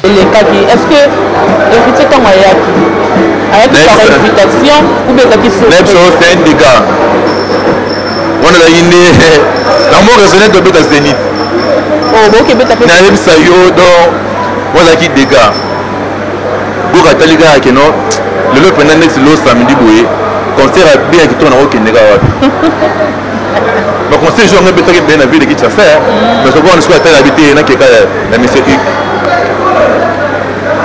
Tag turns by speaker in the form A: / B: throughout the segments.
A: Elekaki, est ce que Héritier ntango ayaki, ayaki par invitation ou bien ezalaki
B: surprise? C'est un dégât wana, ezalaki nde na mo raisonne tobeta Zénith.
A: Oh, bokebeta
B: mpe. Nayebisa yo, donc wana ezalaki dégât. Boka atali kaka keno lelo mpenza neti lo samedi boye, concert ya bien ya kitoko, nakokende kaka wapi? Baconcert jour yango ebetaki ebele na ville de Kinshasa, mais soki wana soki atali abi te, nakeka ya monsieur Hugues.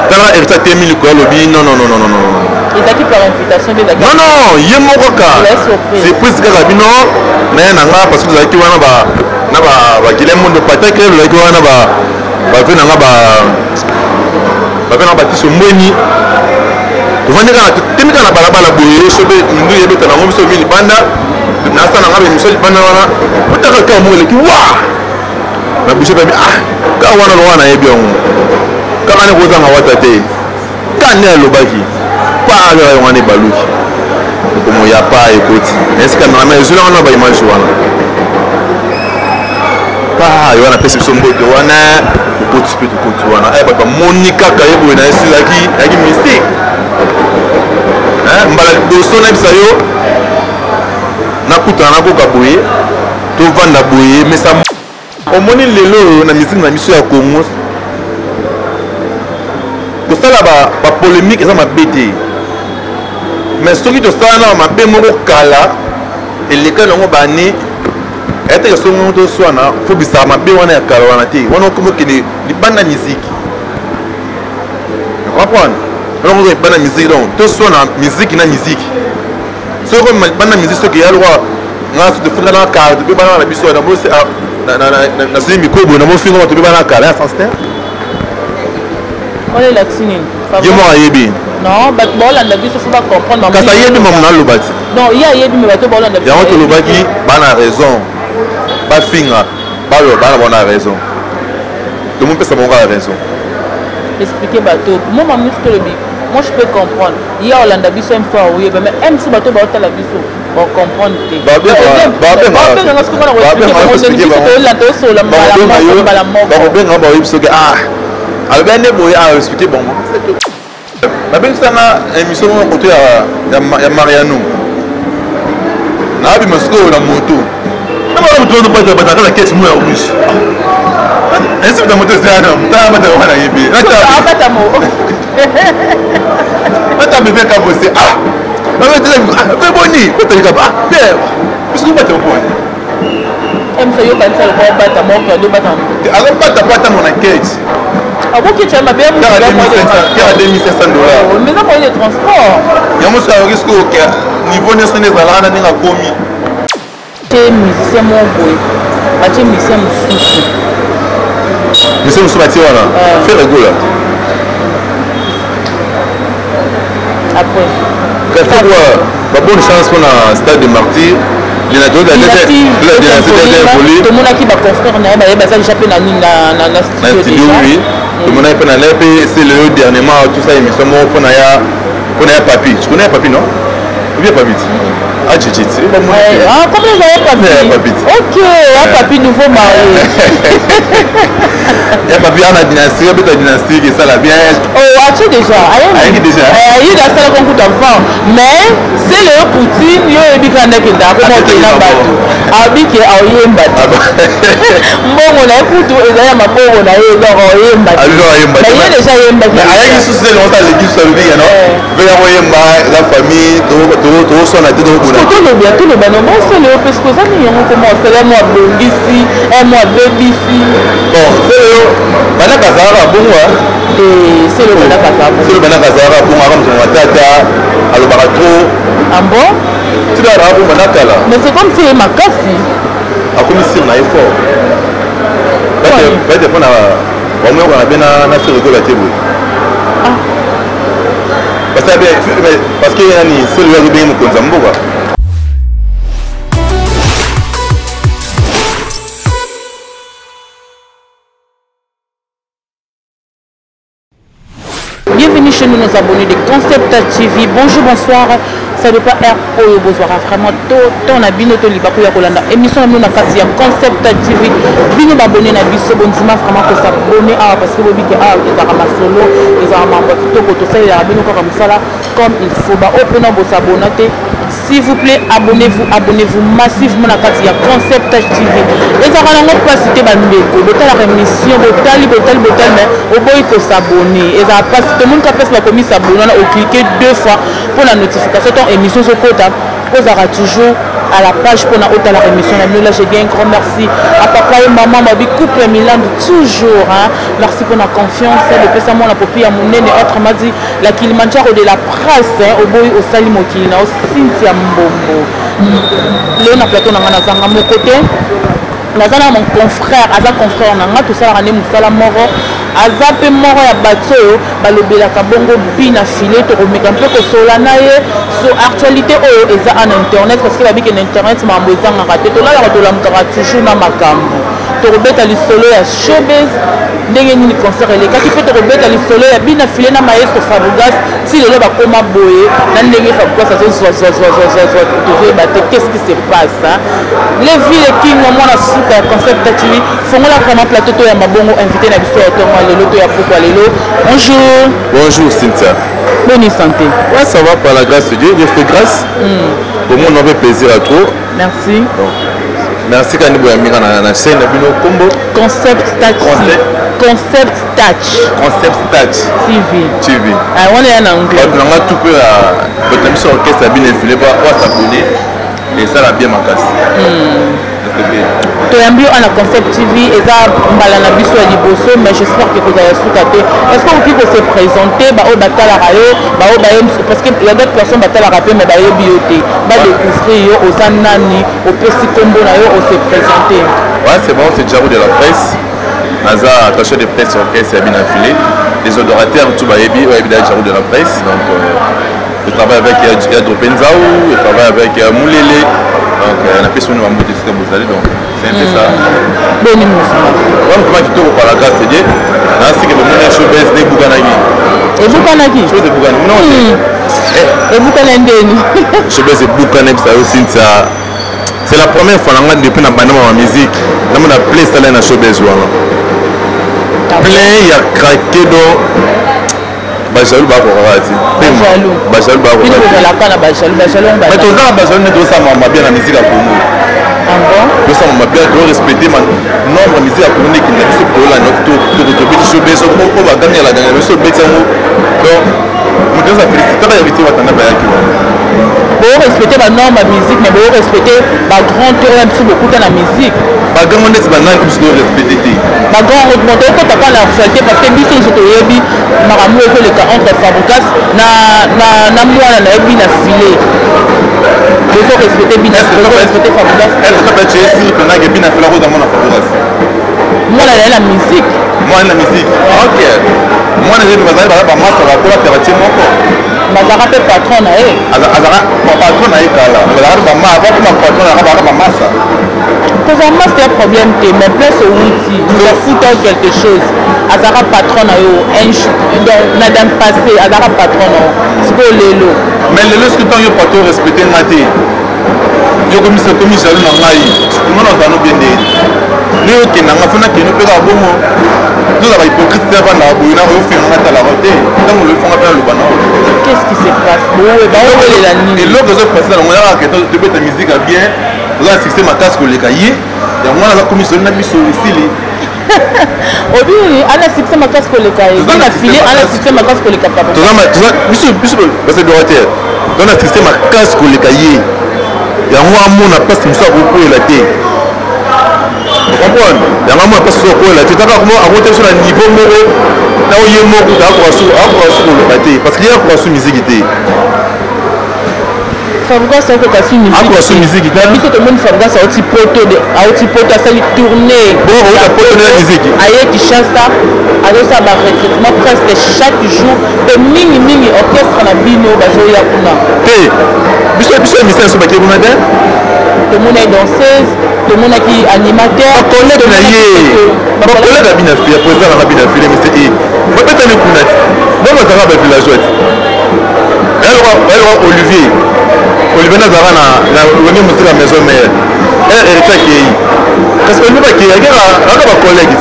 B: Tala, Héritier atemi likolo, alobi non, non, non, non, non, non.
A: Ezalaki par invitation mpe ezalaki?
B: Non, non, ye moko kaka surprise kaka bino na ye na nga, parce que tozalaki wana na bagile mondo patake, tozalaki wana bave na nga, bave na nga batiso mbweni. Tovandi kaka, totemi kaka na balabala boye, so mpe mindu ebeta nango biso mi libanda, nasala nanga bemission libanda wana, otaka kaka moko eleki wa na bouche babi, ah, kaka wana loka nayebi yango kaka nde kozanga wata te. Ka nde alobaki pa kaka yango wana ebaluki mokomo ya pa ekoti na esika cameraman ezwila wana baimage wana pa yo wana, apesi biso mbote wana, tokoti mpe tokoti wana. Bato bamoni kaka ye boye na esi ezalaki mystique. Mbala liboso nayebisa yo, nakutana nakoka boye, tovanda boye mesa. Omoni lelo oyo na musique na biso ya Congo, kosala bapolémique eza mabe te, mais soki tosala na mabe moko kala eleka nango bane eteke, songo toswana, fo bisaka mabe wana ya kala wana te. Wana okomi okende libanda musique, comprendre? Wana okomi libanda musique, donc toswana musique na musique. Soki okomi libanda musique, soki ya lokwa nga so tofinga na kala, tobe bana na biso nazwi micro boye, namofinga bato tobe bana kala ya sens te.
A: Wana elakisi nini?
B: Ye moko ayebi.
A: Non, bato baolanda biso fo bacomprendre.
B: Kasi ayebi mamu naloba ti.
A: Non, ye ayebi, me bato baolanda biso.
B: Yango tolobaki bana raison, bafinga, baloba, bana bona raison, tomopesa bango kaka raison.
A: Expliquer bato mo mamu nyonso tolobi. Moi, je peux comprendre, ye aolanda biso m fois oyeba, mais m so bato baotala biso bacomprendre te. Babenganga soki mpona koexpliquer bango ndenge biso toyolanda, tosola mbala moko mbala moko.
B: Bakobenga, baoyebi soki ah alobi nde boye, ah, expliquer bango. Babengisanga émission moko koto ya Mariano, nabima sikoyo na moto, namona moto wana bata bataka na kesi mo ya rouge, esipita moto eza wana, tala bata wana, yebi bata bebe kabose, ah pe boni otalika, ah bien, biso bata boni.
A: Emso yokanisa lokola bata moko ado bata.
B: Azobata po atango na keti.
A: Akoki tia mabe ya
B: mutu kaka 2500 dollars.
A: Mais eza moyen de transport.
B: Yango soki ayoki sikoyo ke niveau nyonso nde ezalaka na ndenge akomi.
A: Te, musicien moko boye batie musicien mosusu.
B: Musicien mosusu batie wana, Ferre Gola.
A: Après.
B: Ba bonne chance mpona Stade de Martyr.
A: Tomonaki baconfrère na ye baye, baza déjà mpe na
B: studio. Oui, tomonaki mpe na ye mpe c'est le dernièrement tout ça, émission moko mpona ya papi. Tu connais papi, non? Ou bien papi ti ah titi ti.
A: Ah, comment ezala papi?
B: Papi.
A: Ok, ya papi nouveau marié.
B: Ya papi ana dynastie, obeta dynastie esala bien.
A: Oh, atie déjà.
B: Ayaki déjà.
A: Aye, asala konkuta avant, mais c'est le Poutine yo oyebi kaka ndenge akoma okenda bato abike aoyemba te, mbongo na ye kutu ezali ya mabongo na ye, donc aoyemba te. Mais ye déjà ayembaki.
B: Ayaki susu te, longo aleki susu, alobi keno veya koyemba eza famille, tokoswana te, tokobuna.
A: Tolobi, toloba no bosele yo mpe soki oza nini yango koma osala mo abongisi mo abebisi.
B: Bon, sele yo bandaka azalaka bongo.
A: Sele bandaka azalaka
B: bongo. Sele bandaka azalaka bongo, aka moto matata, alobaka trop.
A: Ah bon?
B: Tika azalaka bongo banda kala.
A: Mais c'est comme si ye makasi.
B: Akomi sire na ye fort bate mpo na bamoyoko na be na Ferre Gola te boye, parce que nani, sele oyo azobenge mokonzi ya mboka.
A: Bienvenue chez nous, nos abonnés de Concept TV. Bonjour, bonsoir. Ça dépend heure oyo bozwaka vraiment to temps na bino to libaku ya kolanda émission na bino na kati ya Concept TV. Bino babone na biso bondima vraiment ko s'abonner awa parce que bobike awa ezalaka masolo, ezalaka mambo ya kitoko, tosalelaka bino kaka mosala comme il faut. Ba oyo mpe na bosabona te, s'il vous plaît, abonnez-vous, abonnez-vous massivement na kati ya Concept TV. Ezalaka nango mpasi te, bandeko, botalaka émission, botali, botali, botali, mais oboyi kosabonner, ezalaka mpasi. Tomoni ka place bakomi s'abonner wana, oclique deux fois mpo na notification tant émission ezokota, ozalaka toujours à la page mpona otalaka émission na bino. Là, j'ai bien un grand merci à papa et maman Babi, couple Milandu toujours, hein. Merci mpona confiance lepesa mwana popi ya monene, autrement dit la Kilimanjaro de la presse, hein. Oboyi osali mokili na Cynthia Mbombo. Leo na plateau na nga nazanga moko te, naza na mon confrère, aza confrère na nga, tosalaka nde mosala moko, aza mpe moko ya bato oyo balobelaka bongo bina file. Tokomeka mpe kosola na ye so actualité oyo eza en internet, parce que babiki na internet makambo ezangaka te, tolalaka tolamukaka toujours na makambo. Tokobeta lisolo ya showbiz, ndenge nini concert elekaki, mpe tokobeta lisolo ya bina file na maestro Fabregas. Ti lelo bakóma boye na ndenge Fabregas azozwazwazwazwazwa, tozoyeba te qu'est-ce qui se passe, hein? Levi le King, mwana suka ya Concept TV, fongola vraiment plateau to ya mabongo invité na biso ya ntongo ya lelo to ya pokwa lelo. Bonjour.
B: Bonjour Cynthia.
A: Bonne santé?
B: Ouais, ça va, par la grâce de Dieu. Dieu fait grâce. Pour moi, on avait plaisir à trop.
A: Merci.
B: Donc, merci kandi boyambinga na chaîne na bino kombo
A: Concept Touch.
B: Concept.
A: Concept Touch.
B: Concept Touch
A: TV.
B: TV.
A: Ah, wana ya na anglais.
B: Bato nanga tout mpe bato na biso orchestre ya bino efile basabone, esala bien makasi.
A: Toyambi yo ana Concept TV, eza mbala na biso ya liboso, mais j'espère que kozala suka te. Est ce que okoki kose présenter, baoyo batalaka yo, baoyo bayebi? Parce que ya d'autres personnes batalaka mpe mais bayebi yo te, badécouvrir yo, oza nani, opesi nkombo na yo, ose présenter.
B: Ouais, c'est bon, c'est Jarou de la presse. Naza attaché de presse orchestre ya Bina Filé. Les adorateurs, tout bayebi, bayebi da Jarou de la presse. Donc, je travaille avec Yadro Penzaou, je travaille avec Moulele. Donc, on a fait son nom de ce que donc c'est un peu ça.
A: Boni mosala?
B: Ouais, comment tu par la grâce de Dieu. Nasi que bomoni showbiz nde ebukanaki.
A: Ebukanaki?
B: Showbiz ebukani. Non,
A: Ebukana ndeni?
B: Showbiz ebukana bisa yo Cynthia. C'est la première fois nanga depuis na banda ma musique namona plein esala na showbiz wana, plein ya craqué. Donc bajaloux bakokaka ti.
A: Bajaloux?
B: Bajaloux.
A: Bino
B: bakokaka.
A: Bozalaka na bajaloux? Bajaloux?
B: Mais toza na bajaloux nde tozosala makambo bien na musique ya Congo.
A: Ah bon?
B: Tosala makambo bien, torespecte nombre musique ya Congo nde ekende na biso. Toyolanda tobeti showbiz oyo bagangela gangela biso, obeti yango. Donc moto nyonso afélicité kaka ya biti watanda bayaki wana.
A: Borespecte banorme ya musique, mais borespecte bagrand te oyo biso bokuta na musique.
B: Bagango ndeti banani biso torespecte te?
A: Bagrand, bon, tokota kaka na actualité, parce que biso nyonso toyebi makambo oyo ezoleka entre Fabregas na mwana na ye Bina File. Bozo respecte Bina, bozo respecte Fabregas?
B: Est-ce que Bina File akoza mwana Fabregas?
A: Mwana na ye na musique.
B: Mwana na musique, ok. Mwana ye bazali baza bamasa, bakola quartier moko.
A: Bazalaka mpe patron na ye.
B: Azalaka patron na ye kala, bazalaka bama avant kuma patron, azalaka bamasa.
A: Kozala masa ya problème te, mais place owuti, moto afuta yo quelque chose, azalaka patron na yo donc na dans passé azalaka patron na yo, sikoyo lelo?
B: Mais lelo soki ntango yo patron respecte nga te, yo komisa komi jaloux na ngai, omona ozala no bien ndeni nde okenda nga fo nakende mpe kaka bongo. Tozala bahypocrite te, avandaka boye na oyofinga nga, talaka te ntango loyofonga mpe naloba na.
A: Qu'est-ce qui se passe? Boye baowelela nini?
B: Eloko ezopase nango yaka ke tobeta musique ya bien, oza na succès makasi koleka ye, yango wana aza komi jaloux na biso, esili.
A: Obi ana succès makasi koleka ye?
B: Toza na
A: na file
B: succès
A: ana
B: makasi.
A: Succès makasi koleka papa?
B: Biso basadorateur toza na succès makasi koleka ye, yango amona mpasi mosusu akokwela te, comprendre? Yango amona mpasi mosusu akokwela te, taka akota biso na niveau moko na ye moko akoka su koloba te, parce que ye akoka su musique te.
A: Fabregas akoka su?
B: Akoka su musique te.
A: Biso tomoni Fabregas auti poto, auti poto, asali tournée.
B: Bongo auta poto na musique.
A: Aye Kinshasa, azosala barecrutement presque chaque jour, mpe mingimingi orchestre na bino bazoya kuna.
B: Te, biso ya misala so bake kuna te.
A: Tomonaki danseuse, tomonaki animateur.
B: Bacollègue na ye, bacollègue ya bina file, président nanga bina file, mais c'est babetani kuna ti bo bazalaka bavillageois ti. Eloko Olivier. Olivier nazalaka na Wenge Musica Maison Mère, Héritier akei, kasi Olivier bakei akaka bacollègue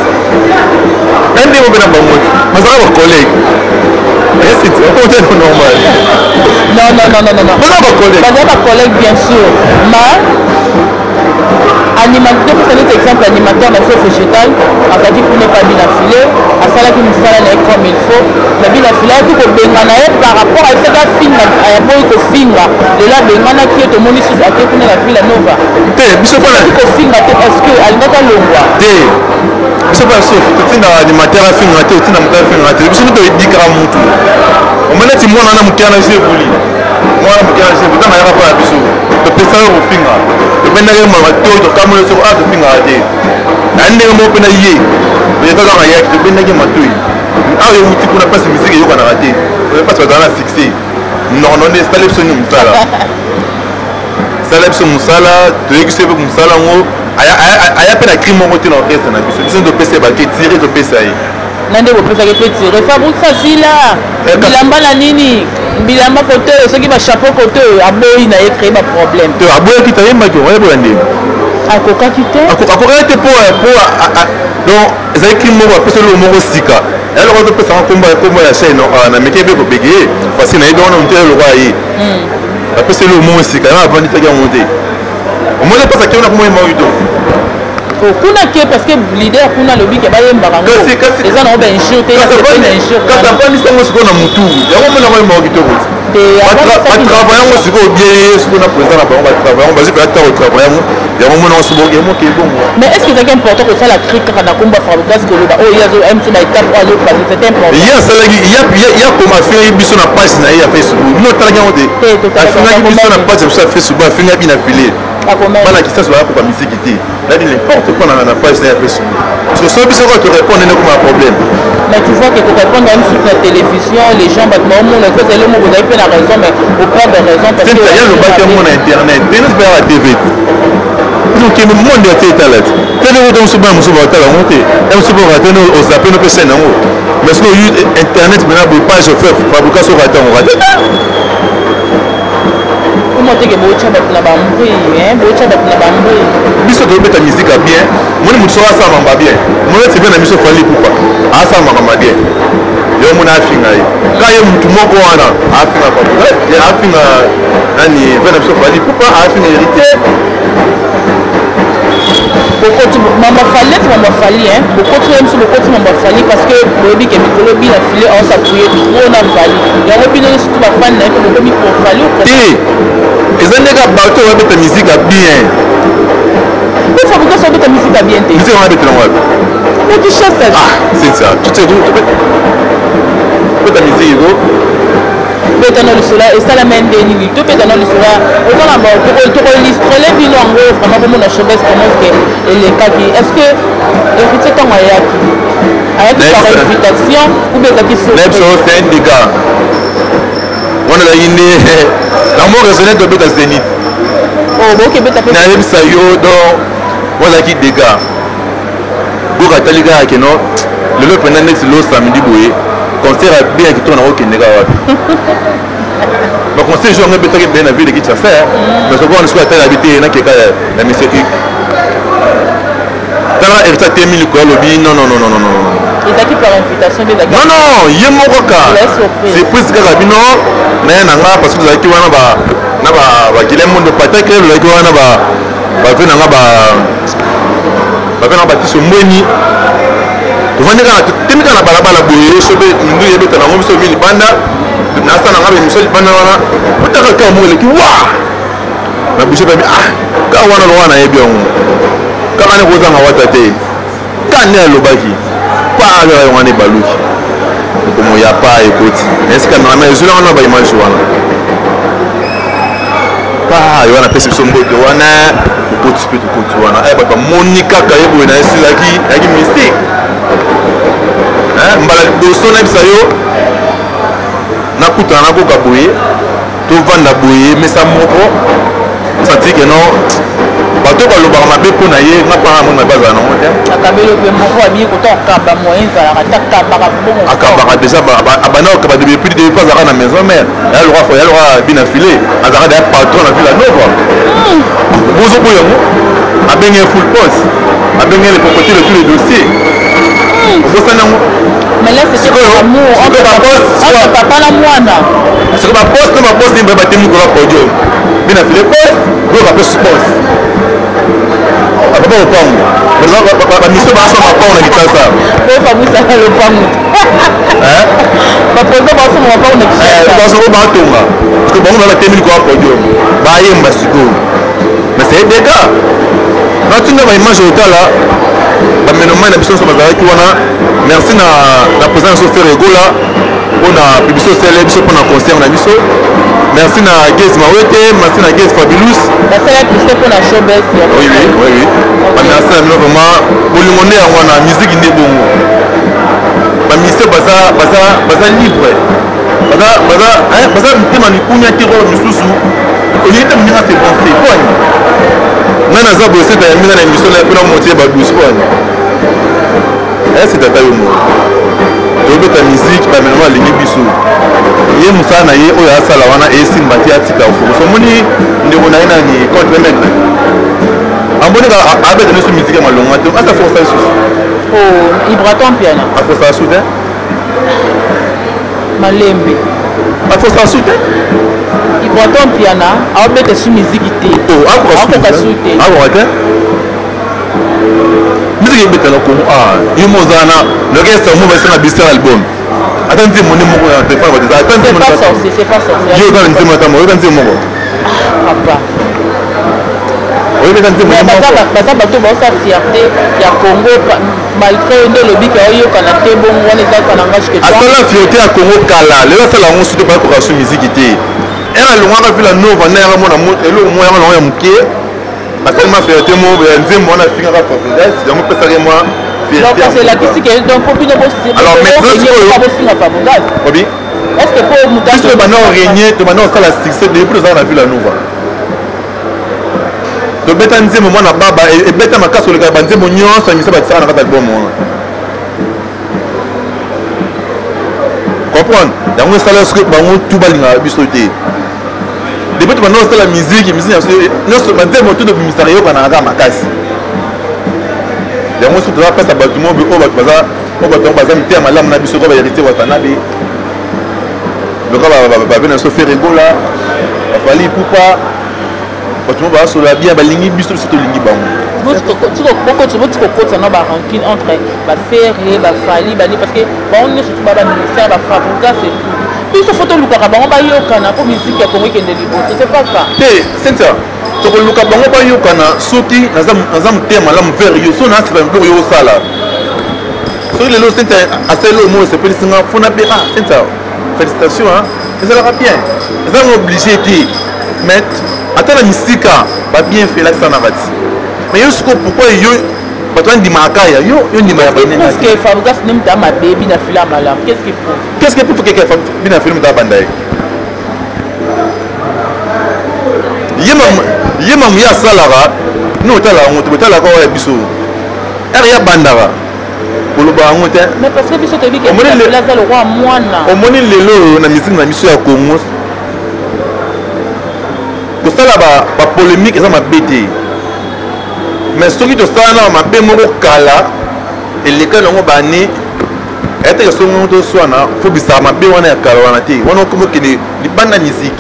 B: na ndenge mpe na bango te, bazalaka bacollègue. Esi normal.
A: Non, non, non, non, non.
B: Baza bacollègue.
A: Baza bacollègue, bien sûr, mais animateur, topesa neti exemple, animateur na biso végétal azalaki kuna epa Bina File, asalaki mosala na ye comme il faut. Na Bina File ayaki kobenga na ye par rapport ayebisaki afinga, aboyi kofinga. Lelo abenganaki ye, tomoni susu ake kuna na Villa Nova.
B: Te, biso mpona
A: kofinga te, est ce que alingaki alongwa?
B: Te, biso mpa sauf totindaka animateur afinga te, otinda moto afinga te. Biso mpe toyedikaka mutu. Omoni neti mwana wana moke wana jevoli, mwana moke wana jevoli, ntango ayaka mpo na biso, topesaka kofinga, tobendaki mama to tokamoli soko a tofingaka te na ndenge moko mpe na ye kaka ayaki, tobendaki matoi awa, euti kuna mpasi, musique eyokanaka te, mpasi bazala na succès nono nde esala biso nini mosala, sala biso mosala, toyekisi mpe mosala yango. Aya mpe na cri moko te na orchestre na biso. Biso topesa ye bake tire, topesa ye.
A: Na nde bopesaki mpe tire, Fabrice asila bilamba na nini, bilamba kote oyo, soki bachapeau kote oyo, aboyi na ye, créer baproblème.
B: Te, aboyaki te, ayembaki, oyeboya ndenge.
A: Akokaki te.
B: Akokaki te po donc ezalaki moko apesa eloko moko sika. Eloko topesaka nkombo ya chaîne na meke mpe kobege ye, parce que nayebi wana motu eloko aye apesa eloko moko sika, yango avandisaki yango te. Omoni mpasa ke wana komoyemba oyo to
A: Kuna ke parce que leader kuna alobi ke bayembaka yango, eza nango bainjure te.
B: Kasi avandisi yango sikoyo na motu, yango omona koyembaka kitoko te. Batravaille yango sikoyo bien, ye sikoyo na président na bango batravaille yango, bazwi mpenza ntango kotravaille yango, yango omona yango sikoyo emoke ebongo.
A: Mais est ce que ezalaki important kosala cri kaka na komba Fabregas, koloba oyo ye azo mc baétape oyo azopase, c'était important?
B: Ye asalaki, ye akoma, afingaki biso na page na ye ya Facebook. Bino otalaki yango te? Afingaki biso na page ya biso ya Facebook, afingaki na file bana Kisasi bayakoka misiki te, nadi n'importe quoi na page na ya Facebook. So biso kaka torépondre nde koma problème.
A: Mais tu vois que korépondre même sur la télévision, les gens, bato baomona kozali moko, ozali mpe na raison, mais operdre raison.
B: Parce que ye alobaki yango na internet, internet mpe yaka TV, okende monde ya te, etala te tele kota mosusu, bana mosusu bakotala yango te, ya mosusu mpe okate ozape no mpe chaîne yango. Mais soki oyu internet mpena boye, page Fabrica, soki okate yango, okate.
A: Kuma teke botya bato na bambwi, botya bato na bambwi.
B: Biso tobeta musique ya bien. Moni motu soki asala makambo ya bien, moni eti mpe na biso Fally Ipupa asala makambo ya bien, yo mona afinga ye ka ye motu moko wana, afinga Fabrica, afinga nani, mpe na biso Fally Ipupa afinga Héritier.
A: Bokoti mama Fally, neti mama Fally, bokoti ye biso, bokoti mama Fally, parce que boyebi ke mikolo Bina File aosappuye trop na Fally, yango bino nyonso tu bafani na ye mpe bokomi pour Fally.
B: Te, eza ndenge bato oyo babeta musique ya bien.
A: Mpe Fabrice obeta musique ya bien te?
B: Musique yango abetela ngo wapi?
A: Na Kinshasa.
B: Ah, c'est ça, tu sais, beta musique eko.
A: Beta na lisolo esalama nde nini? Tobeta na lisolo, oza na tokoillustrele bino yango vraiment, bomona showbuzz comment que elekaki. Est ce que Héritier, ntango ayaki, ayaki par invitation ou bien ezalaki?
B: Nayebi, c'est un dégât wana, ezalaki nde na mo raisonne, tobeta Zénith.
A: Bokebeta mpe.
B: Nayebisa yo, donc wana ezalaki dégât. Boka atali kaka keno lelo mpenza neti lo samedi boye, concert ya bien kitoko, na kokende kaka wapi? Baconcert jour yango ebetaki ebele na ville de Kinshasa, mais soki wana sikoyo atali abi te, nakeka na monsieur Uk. Tala, Héritier atemi likolo, alobi: "Non, non, non, non, non, non."
A: Ezalaki par invitation mpe?
B: Non, non, ye moko kaka surprise kaka bino na ye na nga, parce que tozalaki wana na bakile mondo patake, tozalaki wana bave na nga, bave na nga batiso mbweni, tovandi kaka, totemi kaka na balabala boye, so mpe minduki ebeta nango, biso mi libanda, nasala nanga bemiso libanda wana, otaka kaka moko eleki wa na biso mpe, ah, kaka wana lokola nayebi yango kaka nde kozanga wata te, ka nde alobaki pa kaka yango wana ebaluki, mokomo ya pa ekoti na esika cameraman ezweli wana baimage wana, pa yo wana apesi biso mbote wana, tokoti mpe tokoti wana, bato bamoni kaka ye boye na esi ezalaki mystique. Mbala liboso nayebisa yo, nakutana nakoka boye, tovanda boye mesa moko, senti ke non. Bato balobaka mabe mpo na ye, nga mpanga moni mabe azala nango te.
A: Akabeli mpe moko abiye kota kokaba moyen ezalaka te, akabaka bongo.
B: Akabaka déjà, abanda kokaba depuis azalaka na maison mère. Ya lokwa ya lokwa bina filet, azalaka deja patron na Villa Nova. Bozoboya yango, abenge full poste, abenge le propriétaire de tous les dossiers. Obosani yango.
A: Mais là, c'était amour entre papa na mwana.
B: Sikoyo baposte na baposte nini batemi likolo ya podium, bina filet poste, oyo bapesi poste apapa lopango, bamiso basomba mapango na Kinshasa.
A: Ofabwisaka lopango, bapresident basomba mapango na Kinshasa.
B: Basoko batonga parce que bango batemi likolo ya podium bayemba sikoyo. Mais c'est dégâts natinda baimage otala bamenomai na biso nyonso bazalaki wana. Merci na président na biso Ferre Gola mpona publicité osele biso mpona concert na biso. Merci na Gez Mawete, merci na Gez Fabilous.
A: Basala publicité mpona showbase.
B: Oui, bamerci na bino vraiment. Bolingo nde yango wana, musique nde bongo. Bamusicien baza libre, baza mitema likunya te. Oyo misusu olingi te moninga se pense poani. Ngai naza boye, seta ya minga na émission na mpona motie badouce poani ese tata yo moko. Tobeta musique, bamenama alingi biso. Ye mosala na ye oyo asala wana esimba te, atika ofokusa. Omoni ndeko na ye nani, contre maître, amoni abeta nyonso musique ya malonga te, asa forsa lisusu.
A: Ibraton Piana.
B: Aforsa su te.
A: Malembe.
B: Aforsa su te.
A: Ibraton Piana aobeta su musique te.
B: Akoka
A: su te.
B: Akoka te. Musique ebeta na Kongo, yo mo oza na l'orchestre mo basala biso album, ata nzembo nde moko ya telefone bato eza, ata nzembo.
A: C'est pas sorcier, c'est pas sorcier.
B: Yo oza na nzembo ata moko? Oyoka nzembo moko?
A: Papa.
B: Oyoka nzembo moko?
A: Baza bato baosa fierté ya Congo, malgré nde olobi ke oyokana te bongo, wana eza ka langage que
B: Asala fierté ya Congo kala, lelo asala yango soki bakoka su musique te. Ere alongwaka Villa Nova nde yanga mona eloko moko yanga nango ya moke, asalima fierté mo ya nzembo wana afingaka Fabregas, yango epesaki mwa.
A: Donc kasi elakisi ke donc po bino
B: Alors maintenant sikoyo
A: bofinga Fabregas.
B: Obi.
A: Est ce que po moto
B: Biso tobanda orégner, tobanda kosala succès depuis tozala na Villa Nova. Tobeta nzembo mwana baba, ebeta makasi koleka banzembo nyonso ya misa batisaka na kati album wana. Comprendre yango esala soki bango tu balingaka biso te. Depuis tobanda kosala musique, musique nyonso, banzembo tu tobimisaka eyokanaka kaka makasi. Yango soki toza pesa bato mo oyo bato baza, oyo bato yango baza mitema malamu na biso, ko baheritier Watanabe, loka babe na biso Ferre Gola, baFally Ipupa, bato mo basola bien, balingi biso, biso tolingi bango.
A: Boti kokota na barancune entre baFerre, baFally, bani, parce que bango nyonso tu ba baministère, baFabregas et tout. Biso fo tolukaka bango bayokana mpo musique ya Congo ekende liboso, c'est pas ça?
B: Te, Cynthia, tokoluka bango bayokana soki naza motema malamu vers yo, so nasila biloko yo osala. Soki lelo Cynthia asali oyo mo esepelisi nga, fona mpe: "Ah Cynthia, félicitation." Ezalaka bien, ezalaka obligé te, mais ata na misika babien fait elakisanaka ti. Mais yo sikoyo, pourquoi yo bato bandimaka ya yo, yo ndima ya
A: banene? Que Fabregas nde mutu mabe, bina fila malamu, qu'est-ce qui prouve?
B: Qu'est-ce qui prouve que bina fila mutu abanda ye? Ye mamu ye asalaka no, otalaka yango te, botalaka oyo ya biso ere ya bandaka koloba yango te.
A: Mais parce que biso toyebi ke aza le roi mwana.
B: Omoni lelo oyo na musique na biso ya Congo, kosala bapolémique eza mabe te, mais soki tosala na mabe moko kala eleka nango bane ayataka, songo yango toswana, fo bisaka mabe wana ya kala wana te. Wana okomi okende libanda musique,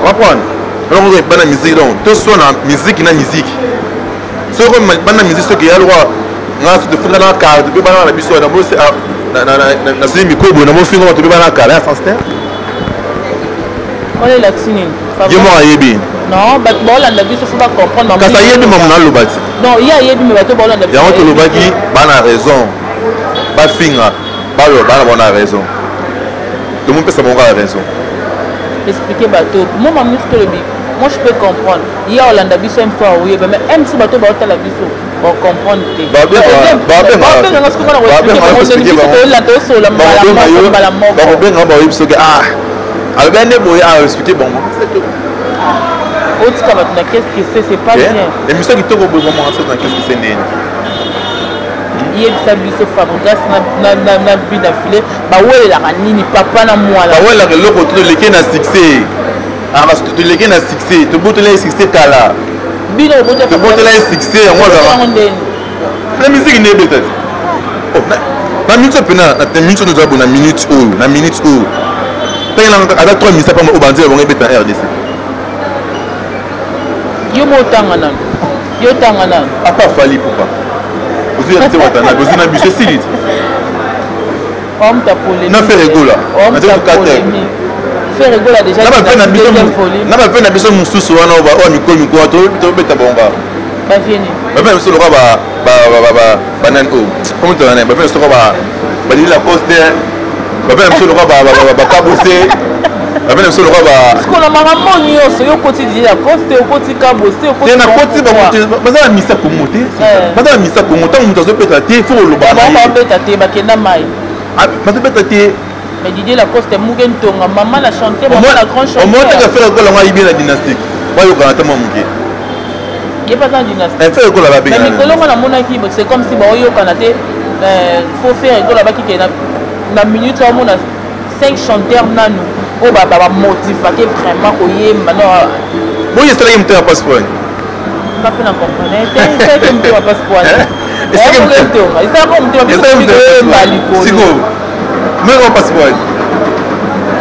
B: comprendre? Wana okomi libanda musique. Donc toswana musique na musique. Soki okomi libanda musique, soki ya lokwa nga so tofinga na kala, tobe bana na biso nazwi micro boye, namofinga bato, tobe bana kala ya sens te.
A: Wana elakisi nini?
B: Ye moko ayebi.
A: Non, bato baolanda biso fo bacomprendre.
B: Kasi ayebi mamu naloba ti.
A: Non, ye ayebi, me bato baolanda
B: biso. Yango tolobaki bana raison, bafinga, baloba, bana bona raison, tomopesa bango kaka raison.
A: Expliquer bato mo mama nyonso tolobi. Moi, je peux comprendre, ye olanda biso m fois oyeba, mais m so bato baotala biso bacomprendre te. Babenganga soki mpona koexpliquer bango ndenge biso toyolanda, tosola mbala moko mbala moko.
B: Bakobenga, baoyebi soki ah alobi nde boye, ah expliquer bango, c'est tout.
A: Otika bato na qu'est-ce que c'est, c'est pas
B: Eh,
A: bien.
B: Émission kitoko boye, bomaka so na qu'est-ce que c'est ndeni?
A: Yebisa biso, Fabregas na But na Filet bawelelaka nini, papa na mwana?
B: Bawelaka eloko to toleke na succès. Aka toleke na succès, tobotela ye succès kala.
A: Bino obota?
B: Tobotela ye succès yango azalaka
A: yango ndeni?
B: Na musique nde ebeta ti. Oh, na minute oyo mpena, na minute oyo toza boye, na minute oyo, na minute oyo ntange ata 3 misa pamba oyo banzela bango ebeta na RDC.
A: Yo mo otanga nano, yo otanga nano.
B: Apa Fally Ipupa, ozwi ya te, Watanabe, ozwi na biso, esili ti.
A: Omta polémique.
B: Na Ferre Gola.
A: Omta polémique. Ferre Gola déjà.
B: Na bape na biso,
A: deuxième
B: na bape na biso mosusu wana oyo oyo mikolo mikolo tobeta bonga.
A: Bavieni.
B: Bape na biso lokola banani oyo, komi tona nani, bape na biso lokola balili Lacoste, bape na biso lokola bakabose, bape na biso lokola ba
A: Sikola makambo nyonso, yo okoti Didier Lacoste, okoti Kabose, okoti
B: Te, nakoti bango te, baza na misa Kongo te. Baza na misa Kongo. Ntango moto azobeta te, fo koloba na
A: bango
B: ye.
A: Babeta te, bakenda mai.
B: Ah, bazobeta te.
A: Mais Didier Lacoste, muke ntonga, mama na chanteur, mama na grand
B: Omoi
A: chanteur.
B: Teka Ferre Gola ngo ayibi na dynastique, bayokana ata mwa moke.
A: Ye mpe aza na dynastie.
B: Ferre Gola
A: Mais
B: babengana.
A: mikolo ngo namonaki, c'est comme si baoyokana te. Faut Ferre Gola bakike na minute omona 5 chanteurs nanu oyo bamotivake vraiment koyemba no.
B: Boye esalaki motema passeport.
A: Nga mpe na comprendre te, esalaki motema passeport.
B: Esalaki
A: Ntonga esalaka motema biso koyemba likolo.
B: Sikoyo meko passeport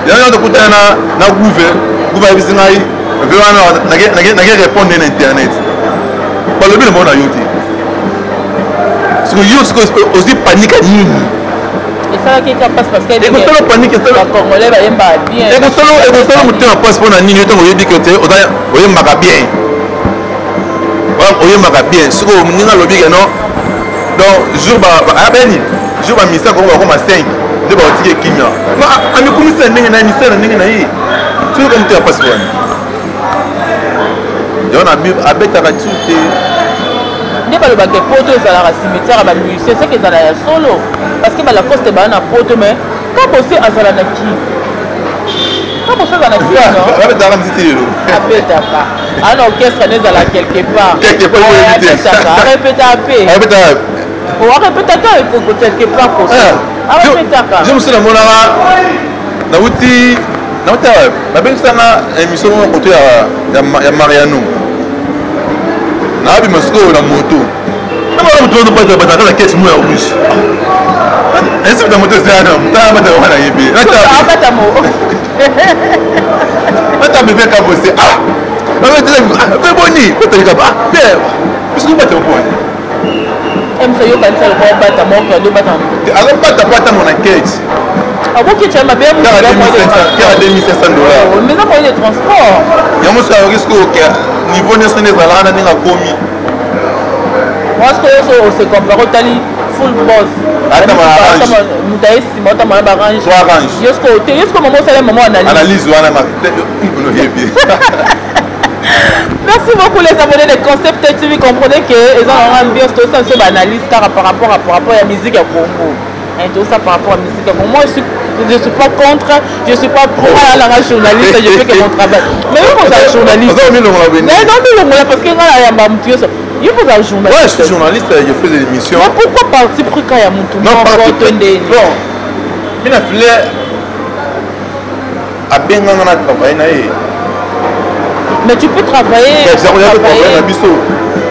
B: yango tokutana na gouve, gouve ayebisi ngai ve wana nake répondre na internet, balobi na mona yo te. Sikoyo yo sikoyo ozwi panique ya nini?
A: Esalaki eka mpasi parce que
B: Ekosala panique,
A: bacongolais bayembaka bien.
B: Ekosala motema mpasi mpo na nini? Yo ntango oyebi ke te oyembaka bien, oyembaka bien, sikoyo moninga alobi ke non. Donc jour abeni, jour bamisa kongo bakoma 5 nde baotiki ekimia, amikumisi na ndenge na ye, misala na ndenge na ye. Soki ko motema mpasi wana, yango na abetaka tu te.
A: Nde balobaka poto ezalaka cimetière ya bamusicien, seke ezala ya solo, parce que balacoste baa na poto, mais Kabose azala na kini, Kabose azala na kini, non?
B: Abetaka miziki lelo.
A: Abetaka, aa na orchestre ne ezala quelque part.
B: Quelque part, oyebi te.
A: Abetaka, arepetaka mpe.
B: Abetaka.
A: Arepetaka quelque part koso, arepetaka.
B: Je mosusu namonaka, nauti awa, babengisanga émission moko koto ya Mariano, naabima sikoyo na moto, namona moto wana bataka na kese mo ya rouge, esipita moto eza wana, tala bataka wana, yebi.
A: Abata mo.
B: Bata bebe Kabose, ah, pe boni otalika, ah, pe biso bata boni.
A: Emso yokanisa lokola obata moko, ado bata.
B: Azobata po ata mona kese.
A: Akoki tia mabe.
B: Kaka 2500 $.
A: Mais eza moyen de transport.
B: Yango soki ayoki sikoyo niveau nyonso nde ezalaka na ndenge akomi.
A: Parce que oyo ose compare, otali full boss.
B: Ata ma range.
A: Moto aye nsima, otama na barange.
B: Trois range.
A: Yo sikoyo te, yo sikoyo mama osala mama analyse.
B: Analyse wana oyebi.
A: Merci beaucoup les abonnés de Concept TV. Comprenez que ils ont un ambiance, tout ça, c'est analyse car par rapport à la musique à Congo. Et tout ça par rapport à la musique à Congo. Moi, je suis pas contre, je suis pas pro à la journaliste, je fais que mon travail. Mais vous, vous êtes journaliste. Mais non, mais parce que là, il y a un yo vous êtes journaliste.
B: Ouais, je suis journaliste, je fais des émissions.
A: Mais pourquoi parti pris quand il y a mutu?
B: Non, parti pris. Bon, mais na filet abenganga na travaille na ye.
A: Mais tu peux travailler.
B: Travaille na biso.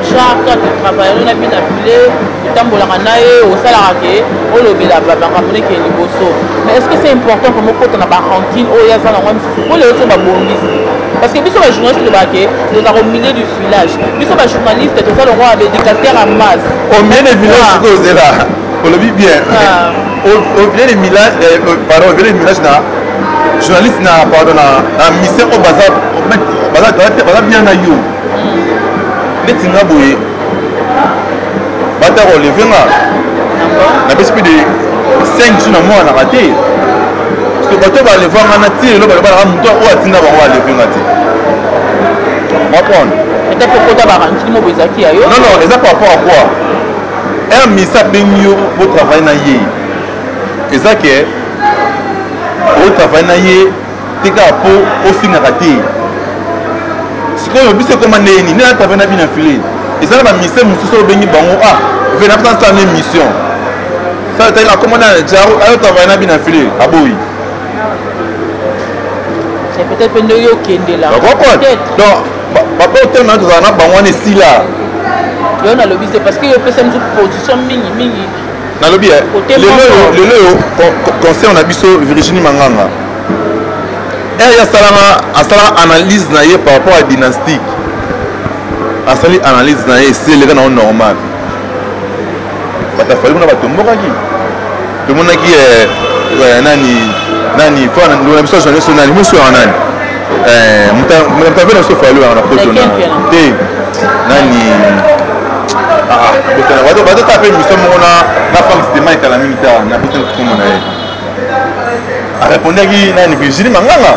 A: Genre toi tu travaille na bino na filet, otambolaka na ye, osalaka ke olobela makambo neke liboso. Mais est ce que c'est important vraiment okota na barancune oyo aza nango misusu po lelo so babongisi? Parce que biso bajournaliste tolobaka ke tozalaka au milieu du village. Biso bajournaliste toza lokola baéducateur ya masse.
B: Au milieu du village, sikoyo ozela, olobi bien, au milieu du village, pardon, au milieu du village na journaliste na, pardon, na mission oyo baza bien na yo. Neti nga boye, bata koleve nga, napesi mpe de 5 jours na mwanaka te, parce que bato baleva nga na ti lelo balobalaka moto oyo atinda bango baleve nga te, comprendre?
A: Peut-être okota barancune moko ezalaki ya yo.
B: Non, non, eza par rapport à quoi? Un misa abengi yo botravaille na ye, eza ke otravaille na ye te kaka mpo ofingaka te. Sikoyo biso ekoma ndenge nini? Nde na na bina file eza na bamise mosusu oyo obengi bango, ah, ve na sala na émission, akoma na jaro ayo travaille na bina file, aboyi.
A: C'est peut-être mpe ndenge okendela.
B: Comprendre, donc papa otema tozala na bango wana esila.
A: Yo nalobi te parce que yo opesa biso position mingi mingi.
B: Nalobi lelo oyo concert na biso, Virginie Manganga ere asalaka analyse na ye par rapport à dynastique, asali analyse na ye, esi eleka nango normal. Bato afali kuna batombokaki, tomonaki nani nani fa na biso journaliste nani mosu yaka nani moto ave na biso fali wana na poto na te nani bazotala mpe émission moko na Frank Stema ekala mingi ta na botana kombo na ye, arépondaki nani, Virginie Manganga.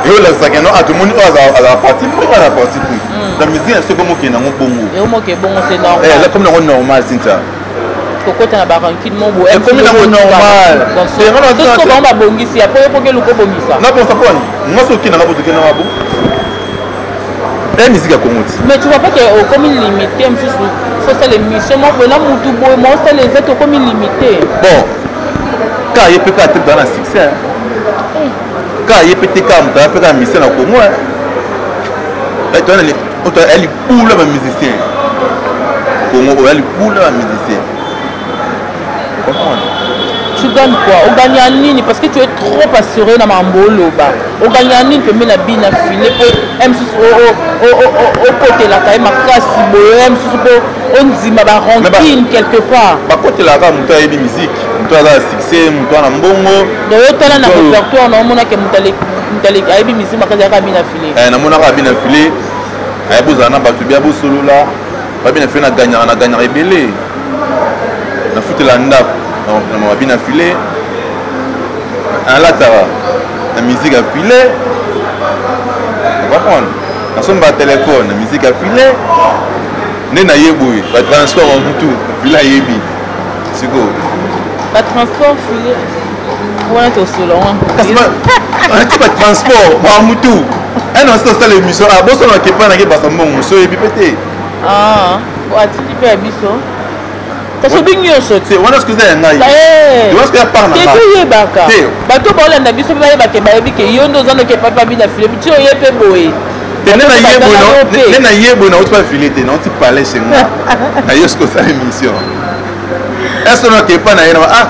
B: Eyolakisaka no atomoni oyo azala parti pris, oyo azala parti pris na musique na biso ekomokende nango bongo.
A: Eomoke bongo, c'est normal.
B: Eza komi nango normal, Cynthia.
A: Kokota na barancune mo boye.
B: Ekomi nango normal.
A: Soki bango babongisi, apo yo poke luka obongisa.
B: Nabongisa mpo wani nga soki okendanga bo tokendanga bo ya musique ya Kongo ti.
A: Mais tu vois pas que okomi limité mosusu, fosala émission moko boye na mutu boye, ma osala eza te, okomi limité.
B: Bon, ka ye mpe kaka te moto aza na succès, ka ye mpe te kaka moto aza mpe kaka musicien na Kongo, ya libula bamusicien Kongo oyo, ya libula bamusicien, comprendre.
A: Tu gagnes quoi? Ogagna nini? Parce que tu es trop assuré na makambo oloba. Ogagna nini pembe na bina file mpo mosusu okotelaka ye makasi boye, mosusu mpo ondima barancune quelque part?
B: Bakotelaka moto ayebi musique, moto aza na succès, moto ana mbongo.
A: Donc otala na répertoire na omonake moto ayebi musique makasi ayaka bina file.
B: Namonaka bina file ayebi ozala na bato bia bosolola babina file. Nagagnaka ebele, nafutela ndako na mabina file, nalataka na musique ya file, comprendre, nasomba telefone na musique ya file, nde naye boye batransport ya mutu file ayebi sikoyo.
A: Batransport file wana tosolo.
B: Ti batransport ba mutu ene osi tosala émission bosolo kepa nake basa mbongo so oyebi mpe te.
A: Atindi mpe ya biso kasi obi nyonso.
B: Te, wana soki eza ya ngai, wana soki ya part na
A: te. Toyebaka bato baolanda biso mpe bayebake, bayebi ke yo nde oza noke papa bina file ti oye mpe boye.
B: Te, nde na ye boye nauti pa file te, nauti palais chez nga, naye soki osala émission est-ce noke epa na ye na ah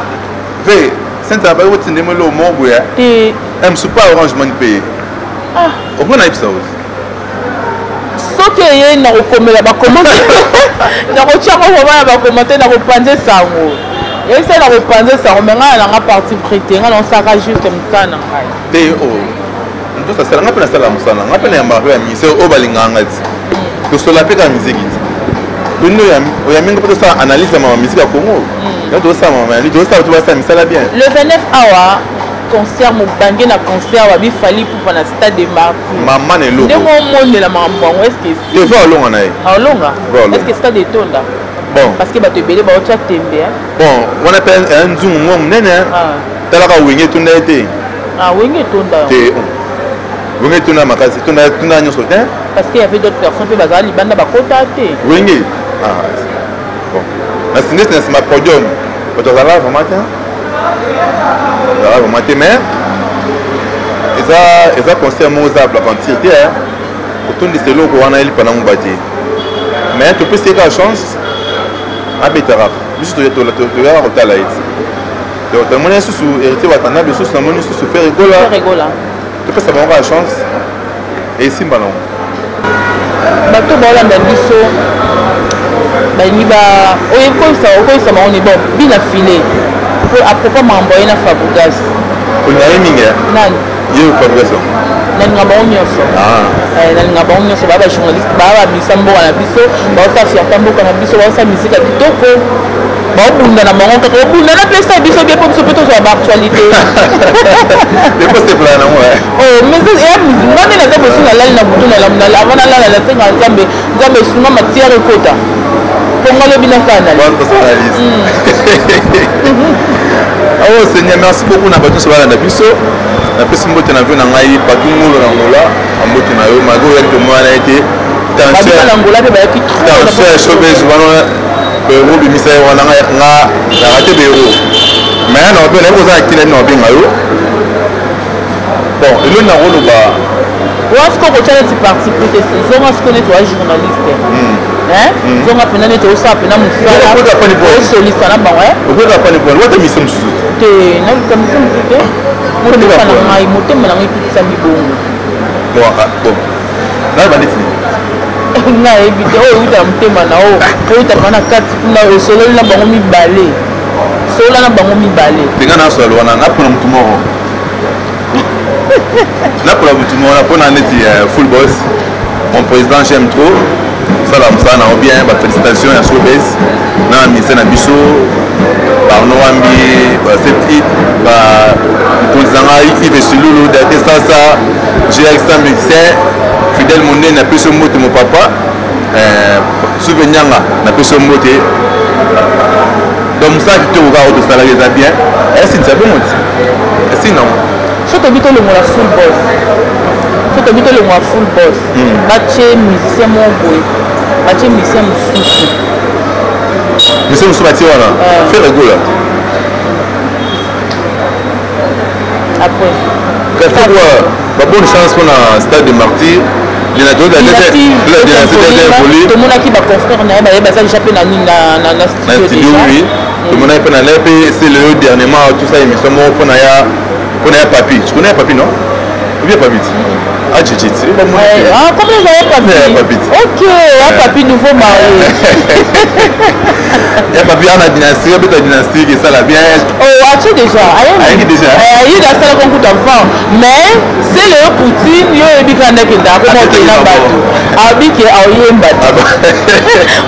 B: ve sente na bayi otinde mo eloko moko boye.
A: Te.
B: Mosu pa Orange Money mpe ye opo nayebisa osi.
A: Soki eye na kokomela bacommentaire, na kotiango vraiment na bacommentaire, na kopanze sango ese, na kopanze sango. Me ngai nanga parti pris te, ngai naosalaka juste mosala na ngai.
B: Te, moto asala, ngai mpe nasala mosala ngai mpe nayambaka mpe bamise oyo balingaka ngai ti tosola mpe kaka miziki ti toni oyambi mpe tosala analyse ya mama musique ya Congo, yo tozosala mama analyse, tozosala to basala misala bien.
A: Le 29 awa concert mobange na concert wabi Fally Ipupa na Stade de Martyr.
B: Mama na eloko.
A: Ndenge omonela makambo yango, est ce
B: que te va olonga na ye?
A: Aolonga. Est ce que stade etonda?
B: Bon.
A: Parce que bato ebele baotya tembe.
B: Bon, wana mpe ya nzungu mwa monene. Talaka Wenge etonda ye te.
A: Wenge etonda.
B: Te, Wenge etonda makasi, etonda nyonso te.
A: Parce que y avait d'autres personnes mpe bazala libanda, bakota te.
B: Wenge, bon, na sindesi na nsima podium bato azala vraiment te, azala vraiment te. Mais eza concert moko eza aventure te, kotondisa eloko wana elipa nango ba te. Mais topesi ye kaka chance abetaka, biso toyaka kotala ye ti. Donc namoni lisusu Héritier Watanabe, lisusu namoni lisusu Ferre Gola, topesa bango kaka chance, esimba nango.
A: Bato baolanda biso balingi ba okoyebisa bango ni bon bina file à propos makambo aye na Fabregas.
B: Olinga ye mingi?
A: Nani?
B: Ye Fabregas.
A: Nalinga bango nyonso, nalinga bango nyonso. Baa bajournaliste, baa bamisa mboka na biso, baosala fierté mboka na biso, baosala misika kitoko, baobunda na bango kaka obunda na pesa biso bien mpo biso mpe tozwa baactualité.
B: Ekosepela nango.
A: Mais nga nde naza bosi, nalali na butu, avant nalala nasenga Nzambe, Nzambe esunga matière ekota mpo nga lobi nasala.
B: Analyse. Oh Seigneur, merci beaucoup na bato nyonso balanda biso. Napesi mbote na vie na ngai Patou Ngolo na Angola, mbote na yo malgré oyaki tomona ye te.
A: Tension na Angola mpe bayaki trop.
B: Tension ya showbiz wana Bero bimisa ye wana nga nga na rate Bero. Mais na obe na koza kina na obenga yo. Bon, eloni na koloba
A: oa sikoyo kotya neti parti pris te, zonga sikoyo neti oa journaliste, zonga mpena neti osala mpena mosala, osolisa na bango.
B: Okoka pani pwani wata mise mosusu
A: te, naluka mise mosusu te. Motema na ngai, motema na ngai etutisami bongo.
B: Bon, ah, bon, naloba neti
A: nini? Ngai ayebi te. Oyo euta na motema na oyo eutaka na kati kuna, osololi na bango mibale, solola na bango mibale.
B: Te, ngai nasolo wana napona motu moko, napola motu moko, napona neti full boss, mon président, j'aime trop sala mosala na yo bien. Bafélicitation ya showbase na ministère na biso, Arno Wambi, basepti, mokonzi na ngai Yves Silulu, Date Sasa, Gx Musicien Fidèle Monene, napesi yo mbote, mo papa Suve Nyanga, napesi yo mbote. Donc mosala kitoko kaka oyo tosalaki eza bien, esinisa bongo ti esili nango.
A: So tobi tolongola full boss, so tobi tolongola full boss, batie musicien moko boye, batie musicien mosusu.
B: Musicien mosusu batie wana, Ferre Gola.
A: Après?
B: Quoi, bonne chance mpona Stade de Martyr.
A: Tomonaki baconfrère na ye baye, baza déjà mpe na
B: studio.
A: Déjà.
B: Oui, tomonaki mpe na mpe c'est le dernièrement tout ça, émission moko mpona ya papi. Tu connais ya papi, non? Ou bien papi ti ah titi ti.
A: Ah, comment ezala papi? Ok, ya papi nouveau marié.
B: Ya papi ana dynastie, obeta dynastie, esala bien.
A: Oh, atie déjà.
B: Ayeki déjà.
A: Aye, asalaka nkuta avant, mais c'est le Poutine. Yo oyebi kaka ndenge akoma okenda bato abike, aoyemba te,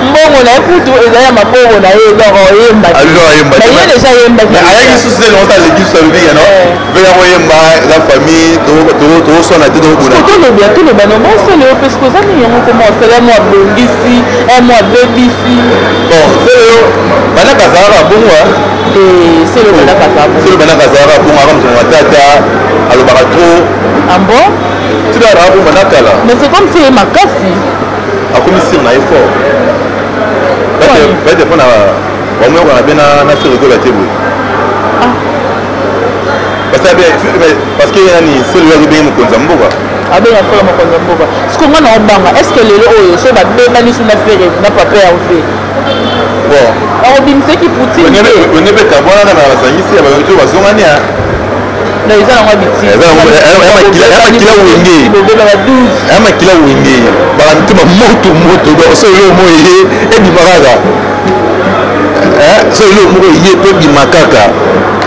A: mbongo na ye kutu ezali ya maboko na ye, donc aoyemba te. Mais ye déjà ayembaki.
B: Ayaki susu te, longo aleki susu, alobi no mpe ya koyemba eza famille, tokoswana te, tokobuna.
A: Toloba, toloba no bosele yo mpe siko eza nini yango, koma osele mo abongisi mo abebisi.
B: Bon, sele yo bandaka azalaka bongo.
A: Sele bandaka azalaka
B: bongo. Sele bandaka azalaka bongo, aka moto matata, alobaka trop.
A: Ah bon?
B: Tina alaka bongo banda kala.
A: Mais c'est comme si ye makasi.
B: Akomi sire na ye fort bete mpona bamoyoko na be na Ferre Gola te boye, parce que nani, sele oyo azobenge mokonzi ya mboka.
A: Abenga Ferre mokonzi ya mboka. Siko nga na obanga, est ce que lelo oyo so babebani so na Ferre na papa Hervé,
B: bon,
A: akobimisaki Poutine?
B: Wenge mpe kabwana na basangisi ya bato bazongani.
A: Non, eza nango
B: biti. Makila wenge, ya makila wenge, baka mitema moto moto. Donc so eloko moko eye, ebima kaka. So eloko moko eye mpe ebima kaka.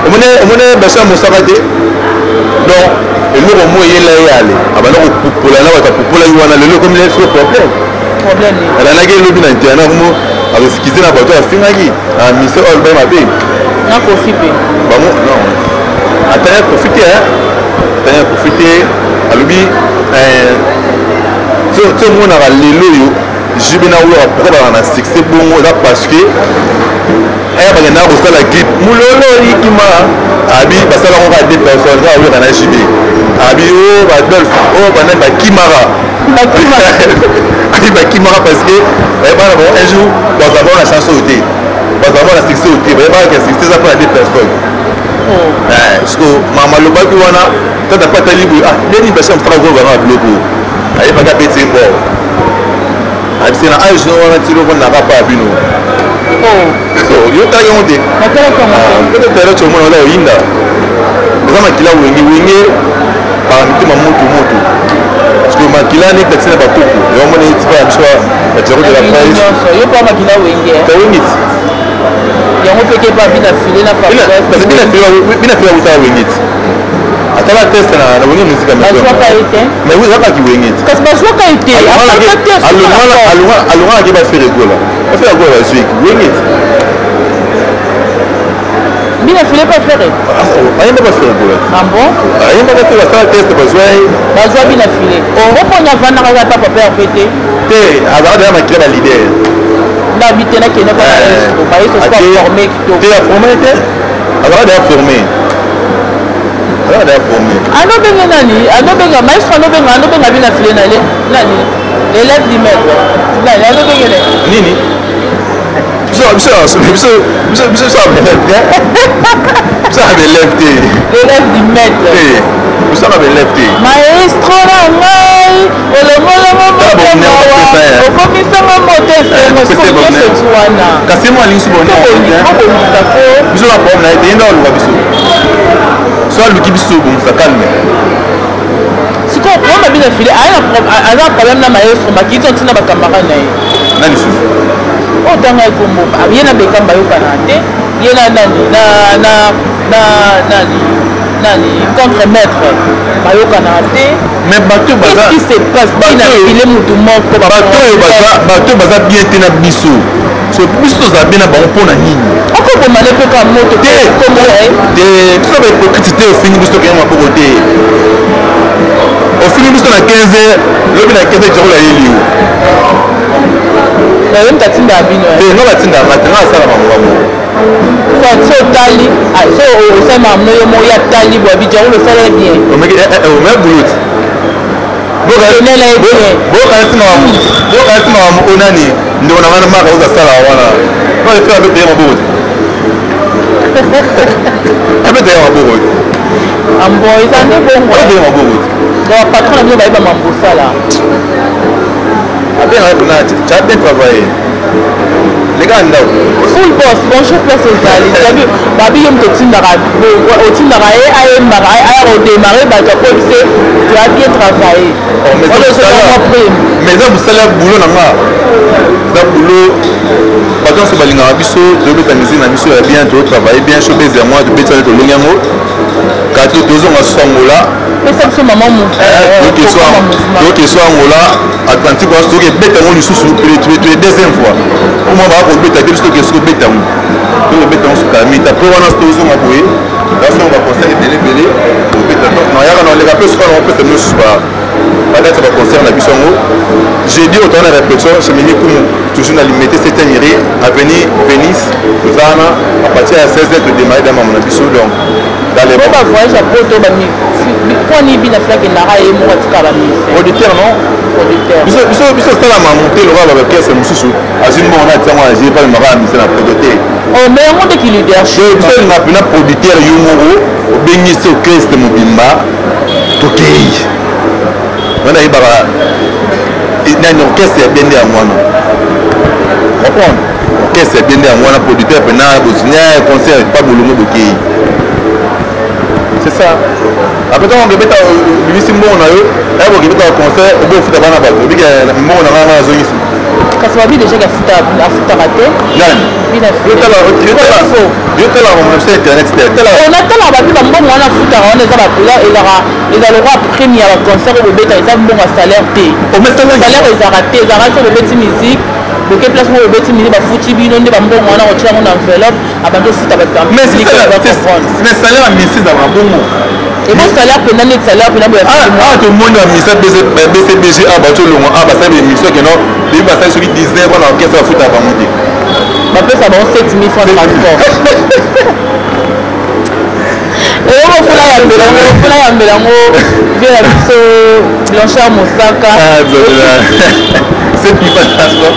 B: Omone basa mosaka te. Donc eloko moko eyela ye, ale abanda kopupola na bato, apupolaki wana. Lelo ekomi so problème. Alandaki elobi na internet mo akoskize na bato afingaki mise oyo alobaki mabe.
A: Na Kofi mpe.
B: Bango non, atanga Kofi te, atanga Kofi te. Alobi ti omonaka lelo oyo JB na Wera, pourquoi bazala na succès bongo? Eza parce que aya bakendaka kosala clip mololo ikima, abi basalango kaka deux personnes, kaka Wera na JB. Abi o badolphe oyo banani bakimaka, abi bakimaka parce que bayebaka na bango un jour bazala bango na chance oyo te, bazala bango na succès oyo te. Bayebaka ke succès eza mpona deux personnes. Parce que mama alobaki wana, tata mpe atali boye, ah, ndeni basi ya mosala kozanga biloko, ayebaki abeti ye bord, abisi na age no wana ti lovandaka pa ya bino. Yo talaki yango te? Peut-être tala ti omona oza oyinda, eza makila wenge. Wenge baka mitema moto moto, parce que makila neti na ntina bakoko yango mona eti pa ya biso ya Jaro de la Presse.
A: Yo mpa makila wenge.
B: Tawenge ti.
A: Yango mpe ke pa bina file na.
B: Bina file akutaka wenge ti, atala test na wenge musika.
A: Bazwaka ye te.
B: Mais oui, ezakaki wenge ti.
A: Kasi bazwaka ye te.
B: Alongwalaki baFerre Gola, baFerre Gola bazwiki wenge ti.
A: Bina file pa Ferre.
B: Ayemba baFerre Gola.
A: Ah bon?
B: Ayemba bafe, basala test, bazwa ye.
A: Bazwa bina file oponi, avandaka kaka pa papa Hervé te.
B: Te, azalaka deja makila ba leader.
A: Ndabi te, nakende pa maestro, maestro so aforme kitoko.
B: Te, aforme te. Azalaka deja formé, azalaka deja formé.
A: Anobenga nani? Anobenga maestro, anobenga bina file na nani, l'élève du maître nani anobengele?
B: Nini? Biso biso biso biso biso biso abelève te, biso abelève te.
A: L'élève du maître.
B: Te, biso abelève te.
A: Maestro na ngai, olongolongo motema, okomisanga moto esengo. Sikoyo nyonso wana.
B: Kasi mo alingi so
A: obongisa ko.
B: Biso na problème na ye te. Ye nde aluka biso, so aluki biso, obongisa calme.
A: Sikoyo problème abina file, aza na problème na maestro Makiti, ntina bacamarade na ye.
B: Na lisusu.
A: Oyo ntanga ekombo ye na Bekamba bayokana te, ye na nani, na nani nani, contre maître bayokanaka te.
B: Mais bato
A: baza, qu'est-ce qui se passe na file mutu moko?
B: Bato oyo baza bien te na biso, so biso tozala bien na bango mpo na nini?
A: Okoboma ne mpe ka moto.
B: Te te, biso bahypocrite te. Ofingi biso, tokende maboko te. Ofingi biso na 15 heures, lobi na 15 heures jakola ayeli yo.
A: Naye moto atindaka bino?
B: Te, nga batindaka te, nga asala bango bango.
A: So otali, so osali makambo yo moko, ya tali bo abidjan oyo osala bien.
B: Ome boulot.
A: Tenela ye bien.
B: Bokanisi makambo oyo nani, ndeko na nga maka ozasala wana, efe abeta ye maboko te, abeta ye maboko te.
A: Ambo eza nde bongo.
B: Abeta ye maboko te.
A: Donc patron na bino bayeba mambo osala.
B: Abengaka mpena, tu as bien travaillé, les gars, ndako.
A: Full boss, bonjour, place ozali babi babi, yo moto otindaka, otindaka ye ayembaka, aya kodémarrer bato, akoyebise tu as bien travaillé.
B: Mais eza mosala ya boulot na nga, eza boulot. Bato nyonso balingaka biso, tobeta musique na biso ya bien, totravaille bien, showbase yango wana tobeti wana, tolongi yango kati, tozonga so Angola.
A: Pesa biso mama.
B: Toke so Angola, Atlantique wana, toke ebeta yango lisusu deuxième fois. Omwa baka kobeta te, biso toke soki obeta yango, tokobeta yango suka mita. Après wana tozonga boye, basonga baconcert ebele ebele tobeta. Nayaka na oleka mpe suka na opesa bino susu badate ya baconcert na biso yango. Jeudi oyo toza na répétition chez Mimi Kumu, toujours na Limete, 7e rue, avenue Venise. Toza wana à partir ya 16 heures, todémarre da mamo na biso, donc dans les
A: po bavoyage ya poto mponi bina fila akendaka ye moko, atika bamusicien?
B: Producteur, non.
A: Producteur.
B: Biso osalama mote lokola baorchestre mosusu azwi mbongo na tiango azie pa memaka ya musicien na poto te.
A: Oh, mais yango nde ki leadership.
B: Biso olinga mpena producteur yo moko obengisi orchestre mobimba, tokei wana, ayebaka nani orchestre ya bien nde yango wana, comprendre orchestre ya bien nde yango wana. Producteur mpena bosinya concert pa bolongo, bokei, c'est ça. Après ntango okebeta, obimisi mbongo na yo, aya bokebeta concert, obofuta bana bato, obiki mbongo na ngai, nazongisi.
A: Kasi babi déjà afutaka te.
B: Nani? Yo tala na biso internet te, tala.
A: Natala, babi bambongo wana afutaka wana eza ezaka eza lokwa prime ya baconcert oyo bobeta, eza mbongo ya salaire te. Salaire ezalaka te, ezalaka so bobeti musique, boke place moko, bobeti musique, bafuti bino nde bambongo wana, kotia yango na enveloppe, abandi ofuta bato.
B: Mais salaire ya misi ezalaka bongo.
A: Ebo salaire mpena neti salaire mpena boya.
B: Awa tomoni bamisa BCBG a bato olongo a basali baémission keno debi basali soki 19 wana, orchestre bafutaka bango te.
A: Bapesa bango 7000 francs transport. Eloko funa yambela yango, funa yambela yango, vie na biso Blanchard Mosaka.
B: 7000 francs transport,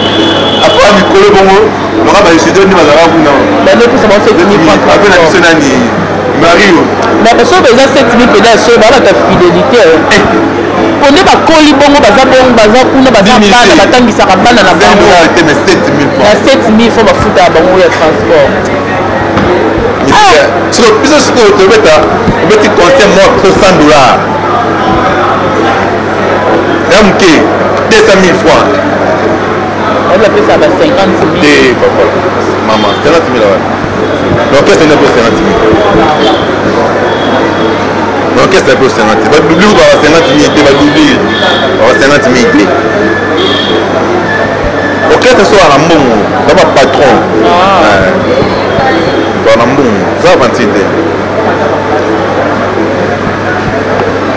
B: après mikolo bongo loka baétudiant nde bazalaka kuna.
A: Bandopesa bango 7000 francs.
B: Ape na biso nani, Mario.
A: Mais soki eza 7000 mpenza, so baa bato ya fidélité po nde bakoli bongo, baza bongo, baza kuna, baza bana, batangisaka bana na bango na 7000 francs bafutaka bango ya transport.
B: Biso sikoyo tobeta, obeti concert moko biso 100 $, ya moke 200 000 francs.
A: Bapesa ba 50 000.
B: Te papa, mama, 50 000 wana, l'orchestre nde mpo 50 000, l'orchestre mpo 50, badubli baka 50 000 te, badubli baka 50 000 te. Orchestre so wana mbongo za bapatron wana, mbongo za avanti te.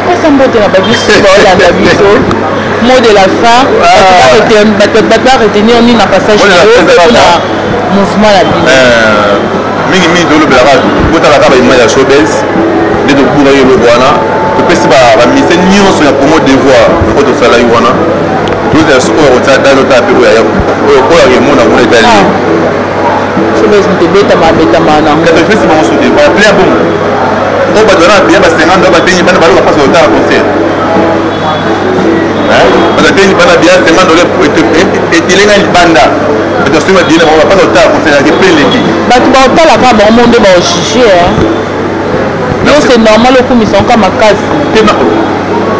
A: Pesa mbote na babiso baolanda biso, mot de la fin, bato baretenir nini na passage na yo mpona mouvement na bino?
B: Mingi mingi tolobelaka, botalaka baimage ya showbase nde tobukaki eloko wana. Topesi bamise nyonso ya Congo devoir oyo tosalaki wana. Tozala soki oyo kotia date, otala mpe oyo oyo akemona kuna etali.
A: Showbase moto ebetama betama nango.
B: Topesi bango so devoir plein bongo oyo bato wana bapeya ba 50, batengi bana baloka mpasi kotala concert. Bato atengi bana biya 50 dollar, etelenga libanda, bato basomi babille na bango, bapasa kotala concert yake mpe eleki.
A: Bato baotalaka bango mo nde baojuge. Yo, c'est normal okumisa oka makasi.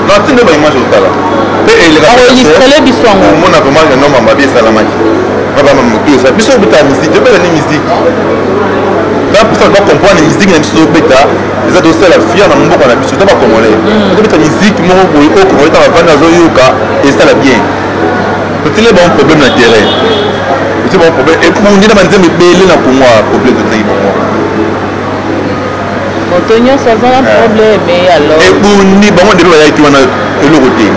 B: Na ntina baimage otala mpe.
A: Bakoillustrele biso yango.
B: Omona vraiment que non, mabe esalamaki babama motu eza biso obetaka musique, tobeta ni musique mposa bacomprendre musique na biso tobeta eza tosala fier na mboka na biso to bacongolais. Tobeta musique moko boye oyo congolais ta bavandi azoyoka, esala bien. Totili bango problème na terrain, totili bango problème ebundi na banzembo ebele na Congo. Ya problème totaki bango.
A: Moto nyonso aza na problème alors.
B: Ebundi bango ndenge bayaki wana, eloko te.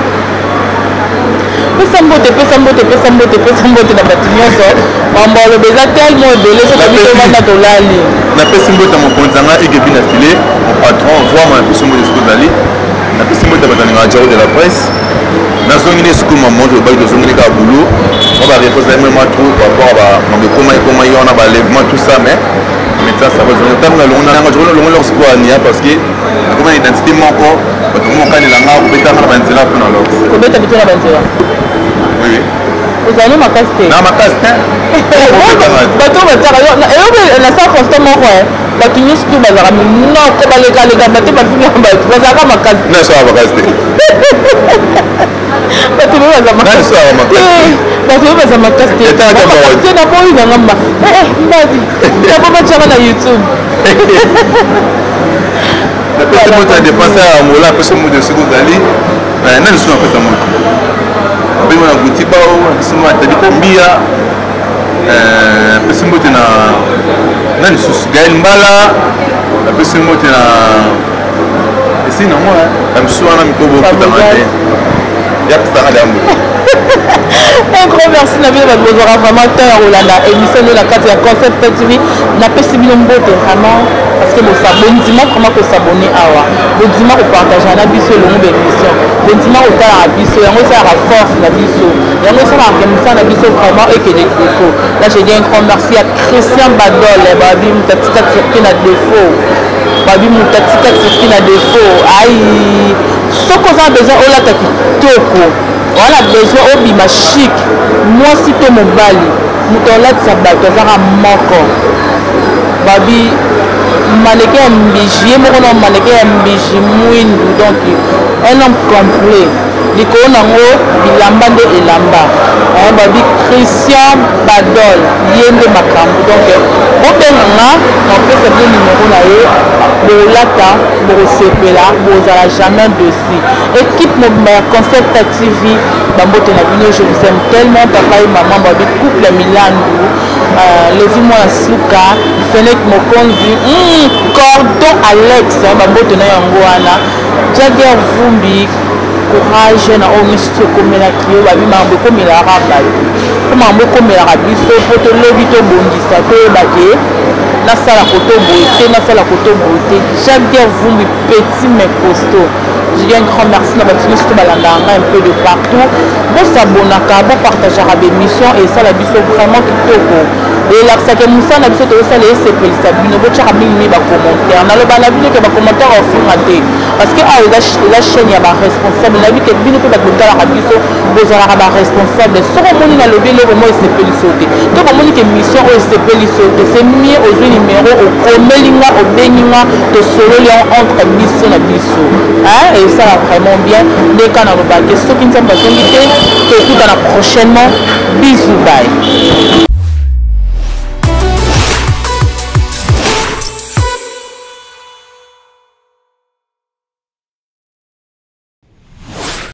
A: Pesa mbote, pesa mbote, pesa mbote, pesa mbote na bato nyonso. Mambo aloba eza tellement ebele, soki biso vanda tolali.
B: Napesi mbote ya mokonzi yanga ekebi na file, mon patron vraiment. Napesi mbote esiko ozali. Napesi mbote ya bato alingaka Jaro de la presse. Nazongi nde sikoyo mama tolobaki, tozongeli kaka boulot. Mwa baréponse na mwa trop par rapport à mambo ekoma ekomaki wana, balèvement, tout ça. Mais maintenant ça va. Ntango nalongo nanga longo lor sikoyo ania, parce que nakoma na identité moko, bato mokanela nga kobetanga na banzela mpo na lor.
A: Kobeta bito na banzela?
B: Oui.
A: Ozali makasi te.
B: Na makasi te.
A: Bato batiaka eloko na sa constat moko, bato nyonso to bazalaka minoko, balekaleka bato, bafingaka bato, bazalaka makasi.
B: Nasoaka makasi te.
A: Bato oyo baza makasi, bato oyo baza makasi te te. Na boyi nanga mba mbadi yabo batiaka na YouTube.
B: Napesi moto ya dépense ya Angola, apesi moto esika ozali na lisusu. Napesa moto abengi na Guti Bao, napesi mo Atabita Mbia, napesi mbote na lisusu Gael Mbala, napesi mbote na esili nango na mosusu wana mikolo bokutanga te, yapesanga dambo.
A: Un grand merci na bino bato bozwaka vraiment temps ya kolanda émission nde na kati ya Concept TV. Napesi bino mbote vraiment, parce que bondima vraiment kos'abonner awa, bondima kopartage na biso elongo baémission, bondima kotalaka biso. Yango esalaka force na biso, yango esalaka mosala na biso vraiment ekende liboso. Là, je dis un grand merci à Christian Badol. Babi moto atika Turquie na défaut, babi moto atika Turquie na défaut. Ai, soki oza na besoin olata kitoko, wana besoin obima chic, mwasi to mobali, moto alatisa bato azaka moko, babi mannequin ya mbiji ye moko na mannequin ya mbiji mwindu. Donc un homme complet, likolo nango bilamba nde elamba. Babi Christian Badol, ye nde makambo. Donc bobenganga na opesa bino nimero na ye, bolata, bokosepela, bozala jamais déçus. Équipe mobimba ya Concept TV, bambote na bino, je vous aime tellement. Papa et maman, babi couple ya Milandu, Levi mwana suka, Fenek Mokonzi, Cordon Alex, bambote na yango wana. Jager Vumbi, courage na oyo nyonso ekomelaki yo. Babi makambo ekomelaka bato, mpo makambo ekomelaka biso mpo tolobi, tobongisa, toyeba ke nasala koto boye te, nasala koto boye te. Jager Vumbi, petit mais costaud. Je dis un grand merci na bato nyonso to balandaka ngai un peu de partout. Bosabonaka, bopartageaka bémission, esala biso vraiment kitoko, elakisaka mosala na biso tozosala, esepelisa bino. Botiaka mingimingi bacommentaire. Naloba na bino ke bacommentaire ofinga te, parce que awa eza chaîne ya baresponsable. Nayebi ke bino mpe bato botalaka biso bozalaka baresponsable. Soki omoni nalobi eloko moko esepelisi yo te, to bomoni ke mission oyo esepelisi yo te, c'est mieux ozwi numéro, okomeli nga, obengi nga, tosololi yango entre biso na biso, esala vraiment bien. Nde ka nalobake, soki Nzambe azongi te, tokutana prochainement. Bisous, bye.